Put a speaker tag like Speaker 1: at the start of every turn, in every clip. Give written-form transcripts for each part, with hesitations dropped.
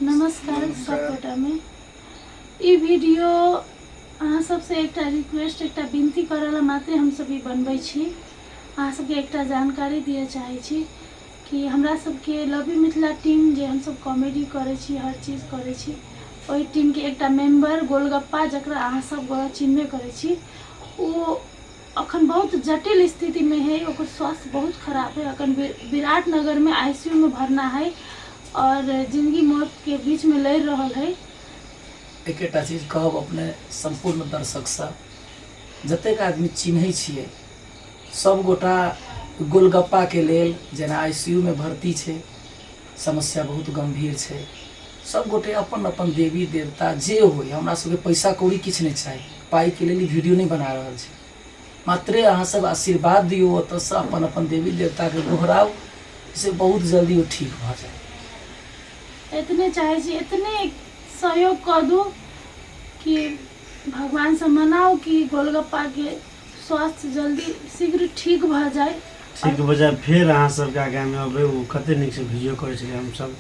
Speaker 1: नमस्कार सबगोटामे। ई वीडियो अहाँ सबसँ एकटा रिक्वेस्ट, एकटा विनती करऽ लए मात्रे हमसब ई बनबै छी। अहाँ सबके एकटा जानकारी दिअ चाहै छी कि हमरा सबके लव you Mithila team, जे हमसब कॉमेडी करै छी, हर चीज करै छी, ओहि टीमके एकटा मेम्बर गोलगप्पा, जकरा अहाँ सब गोरा चिन्हबे करै छी, ओ अखन बहुत जटिल स्थितिमे है। ओकर स्वास्थ्य बहुत खराब है। अखन विराटनगरमे आई सी you मे भरना है और जिंदगी मौत के बीच में लड़ि रहल है।
Speaker 2: एकेटा चीज कहब अपने सम्पूर्ण दर्शकसँ, जतेक आदमी चिन्है छियै सब गोटा गोलगप्पाके लेल, जेना आई सी you मे भर्ती छै, समस्या बहुत गम्भीर छै, सब गोटे अपन अपन देवी देवता जे होइ, हमरा सबके पैसा कौड़ी किछु नहि चाही, पाइके लेल ई वीडियो नहि बना रहल छी, मात्रे अहाँ सब आशीर्वाद दियौ, ओतऽसँ अपन अपन देवी देवताके गोहराउ से बहुत जल्दी ओ ठीक भऽ जाय।
Speaker 1: एतने चाहै छी, एतने सहयोग कऽ दू कि भगवानसँ मनाउ कि गोलगप्पाके स्वास्थ्य जल्दी शीघ्र ठीक भऽ जाय।
Speaker 3: ठीक भऽ जाय, फेर अहाँ सबके आगाँमे अबै। ओ कते नीकसँ वीडियो करै छलै, हमसब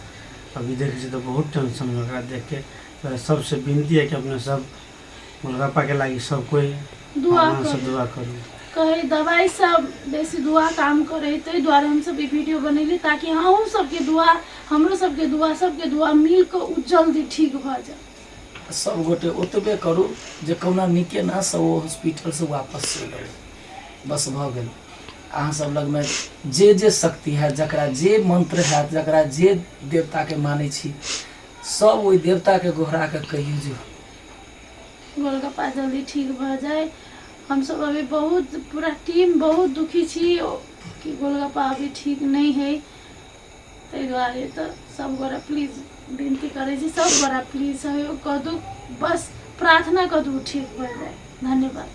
Speaker 3: अभी देखै छियै तऽ बहुत टेंशन ओकरा देखके। तऽ सबसँ विनती है कि अपने सब गोलगप्पाके लागि सब कोइ
Speaker 1: दुआ
Speaker 3: भगवानसँ
Speaker 1: करू।
Speaker 3: दुआ करू।
Speaker 1: कहै दवाइ सब बेसी दुआ काम करै, ताहि दुआरे हमसब ई वीडियो बनेली ताकि अहूँ सबके दुआ, हमरो सबके दुआ, सबके दुआ मिल कऽ ओ जल्दी ठीक भऽ जाय।
Speaker 2: सब गोटे ओतबे करू जे कहुना नीके नासँ ओ हॉस्पिटलसँ वापस चलि अबै, बस भऽ गेल। अहाँ सब लगमे जे जे शक्ति हैत, जकरा जे मंत्र हैत, जकरा जे देवताके मानै छी, सब ओहि देवताके गोहरा कऽ कहियौ जे
Speaker 1: गोलगप्पा जल्दी ठीक भऽ जाय। हमसब अभी बहुत पूरा टीम बहुत दुखी छी कि गोलगप्पा अभी ठीक नहि है, ताहि दुआरे तऽ सब गोरा प्लीज विनती करै छी, सब गोरा प्लीज सहयोग कऽ दू, बस प्रार्थना कऽ दू ठीक भऽ जाय। धन्यवाद।